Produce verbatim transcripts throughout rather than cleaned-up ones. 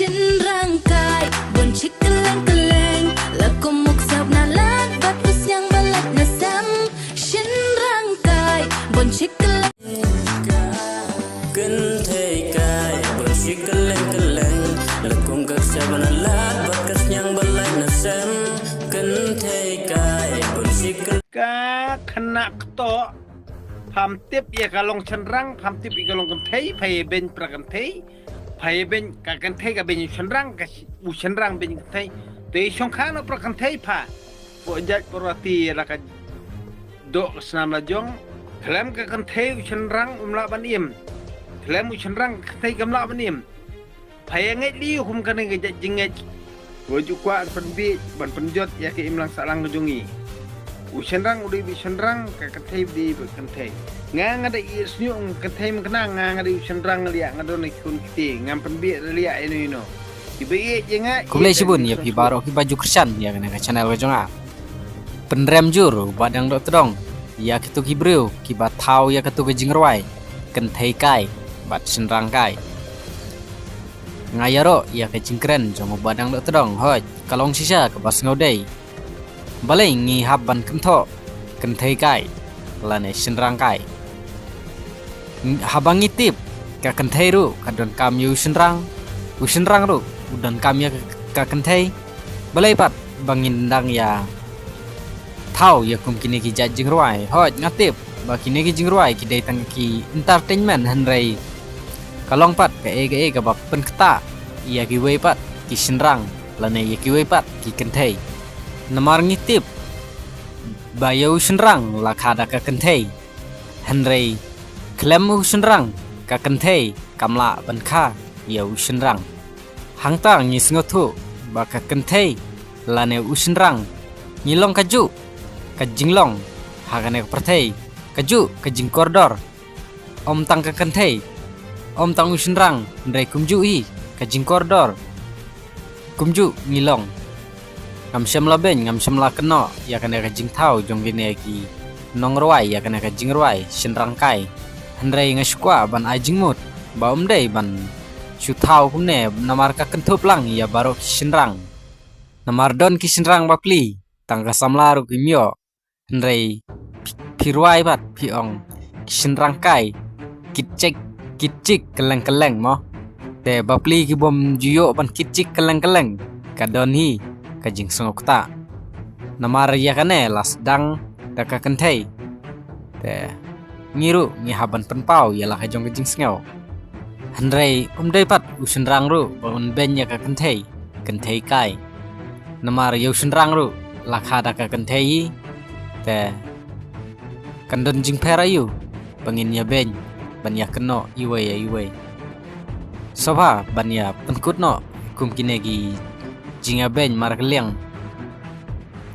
Shynrang kai, bun shi kylleng kylleng, la kum u ksiaw ba na lad bad u sniang ba lait na sem. Shynrang kai, bun shi kylleng. Kynthei kai, bun shi kylleng kylleng, la kum ka ksiaw ba na lad bad ka sniang ba lait na sem. Kynthei kai, bun shi kylleng. Ka khynnah kto, pham tip ïa ka long shynrang, pham tip ïa ka long kynthei, pha ïa beiñ pra kynthei. Pha ïa beiñ ka kynthei ka beiñ u shynrang, ka shi-, u shynrang beiñ kynthei. Te shong kha na pra kynthei pha. Pok jait pok rati la ka doh ka snam la jong. Khlem ka kynthei u shynrang um lah ban im. Khlem u shynrang ka kynthei kam lah ban im. Pha ïa ngeit li kum kane ka jait jingngeit. Wa ju kwah ban pynbiej, ban pynjot ïa ka imlang sahlang ka jong ngi. U shynrang u dei bad shynrang, ka kynthei u dei bad kynthei. Nga nga dei i sniung kynthei mkna nga nga dei u shynrang liah nga don i khun kti, ngam pynbiej liah ino ino. Iba i ïa nga. Khublei shibun ïa phi baroh kiba ju kyrshan ïa kane ka channel ka jong nga. Pynrem jur ba dang doh tdong ïa kito ki briew kiba thaw ïa kito ki jingrwai kynthei kai bad shynrang kai. Nga ïaroh ïa ka jingkren jong u ba dang doh tdong, hooid ka long shisha kaba sngewdei. Balei ngi hap ban kynthoh kynthei kai lane shynrang kai? Ng-, haba ngi tip ka kynthei ruh ka donkam ïa u shynrang, u shynrang ruh u donkam ïa ka, ka kynthei. Balei pat ba ngin dang ïa thaw ïa kum kine ki jait jingrwai? Hooid nga tip ba kine ki jingrwai ki dei tang ki entertainment, hynrei ka long pat kaei kaei kaba pynktah ïa kiwei pat ki shynrang lane ïa kiwei pat ki kynthei. Namar ngi tip ba ïa u shynrang la kha da ka kynthei, hynrei khlem u shynrang ka kynthei kam lah ban kha ïa u shynrang. Hangta ngi sngewthuh ba ka kynthei lane u shynrang ngi long kajuh ka jinglong ha kane ka pyrthei, kajuh ka jingkordor. Ym tang ka kynthei, ym tang u shynrang, hynrei kumjuh hi ka jingkordor. Kumjuh ngi long. Ngam shym la beiñ, ngam shym la kynnoh ïa kane ka jingthaw jong kine ki nongrwai ïa kane ka jingrwai shynrang kai. Hynrei nga shu kwah ban ai jingmut ba ym dei ban shu thaw kumne namar ka kynthup lang ïa baroh ki shynrang. Namar don ki shynrang ba plie tang ka samla ruh kim ïoh. Hynrei phi, phi rwai bad phi ong ki shynrang kai kit chik, kit chik kylleng kylleng mo. Te ba plie ki bym ju ïoh ban kit chik kylleng kylleng, ka don hi ka jingsngewktah. Namar ïa kane la sdang da ka kynthei. Te ngi ruh ngi hap ban pynpaw ïa la ka jong ka jingsngew. Hynrei ym dei pat u shynrang ruh ba un beiñ ïa ka kynthei, kynthei kai. Namar ïa u shynrang ruh la kha da ka kynthei hi. Te kan don jingpher aïu ba ngin ïa beiñ ban ïa kynnoh iwei ïa iwei? Sngewbha ban ïa pynkut noh kum kine ki jingïabeiñ markylliang.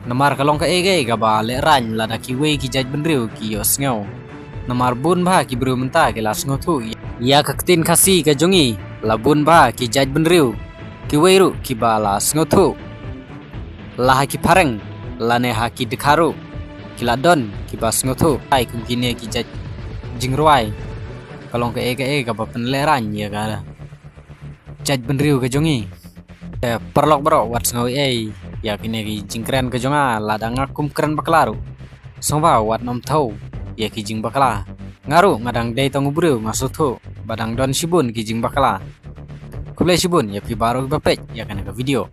Namar ka long kaei kaei kaba lehraiñ lada kiwei ki jaitbynriew ki ïohsngew. Namar bun bha ki briew mynta ki la sngewthuh ïa ka ktien Khasi ka jong ngi, la bun bha ki jaitbynriew kiwei ruh kiba la sngewthuh. La ha ki phareng lane ha ki dkhar ruh ki la don kiba sngewthuh ai kum kine ki jait jingrwai. Ka long kaei kaei kaba pynlehraiñ ïa ka jaitbynriew ka jong ngi. Te paralok baroh, wat sngew ei ei ïa kine ki jingkren ka jong nga. Lada nga kum kren bakla ruh, sngewbha wat nym thew ïa ki jingbakla. Nga ruh nga dang dei tang u briew, nga sngewthuh ba dang don shibun ki jingbakla. Khublei shibun ïa phi baroh kiba peit ïa kane ka video.